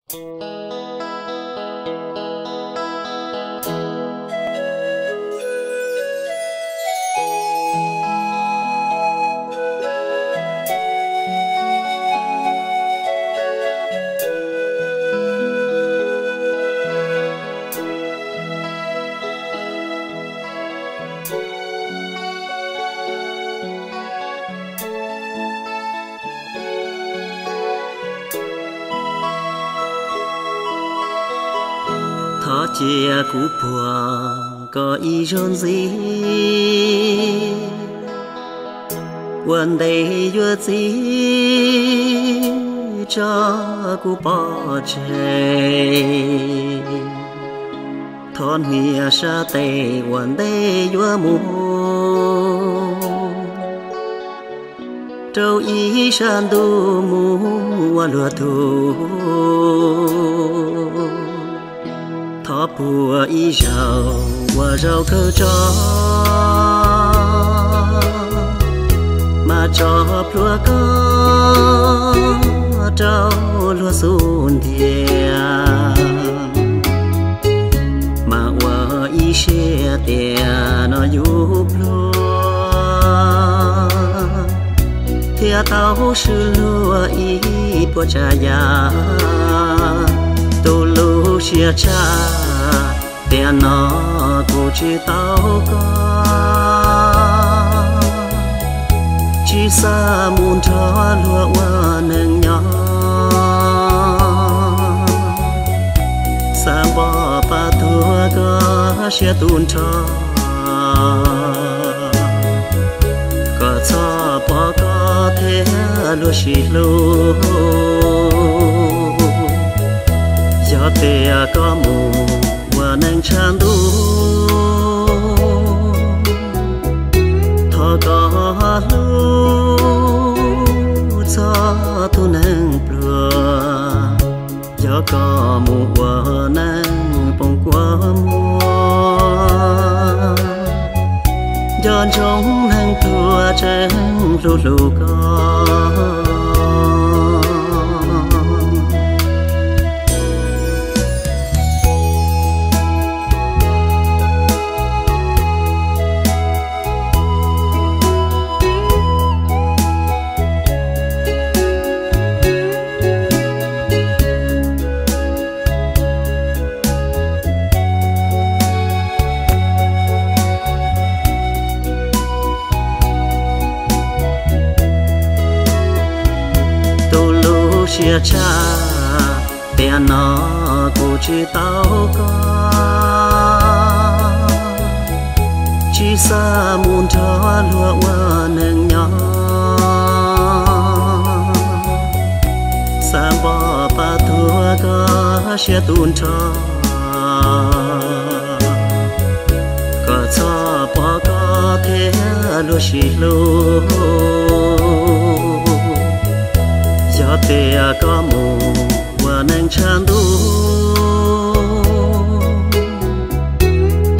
Thov cia kuv puag koj ib zaug ntxiv, ua ntej yuav txiv tso kuv pov tseg. Thov hnia sab tes ua ntej yuav mus rau ib sab ntuj mus ua luag tug. Thov puag ib zaug ua zaum kawg tso, mas tso plhuav koj rau luag xub ntiag, mas ua ib siab tias no yus pluag thiab tau swb luag ib puas tsav yam. Tu lub siab tshaj tiam no kuv tsis tau koj, tsis xav mus nrog luag ua neej nyob. Xav npog pab tuag koj siab tu nrho, kom txhob pom koj thiab luag sib hlub. Yog tias koj mus ua neej tshav ntuj, thov koj hlub txog tus neeg pluag. Yog koj mus ua neej poob kua muag, nco ntsoov neeg pluag tseem hlub hlub koj. Tu lub siab tshaj tiam no kuv tsis tau koj, tsis xav mus nrog luag ua neej nyob. Xav npog pab tuag koj siab tu nrho, kom txhob pom koj thiab luag sib hlub. Yog tias koj mus ua neej tshav ntuj,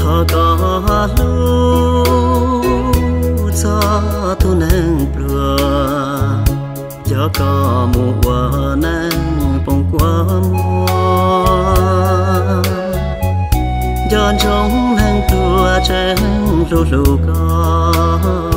thov koj hlub txog tus neeg pluag. Yog koj mus ua neej poob kua muag, nco ntsoov neeg pluag tseem hlub hlub koj.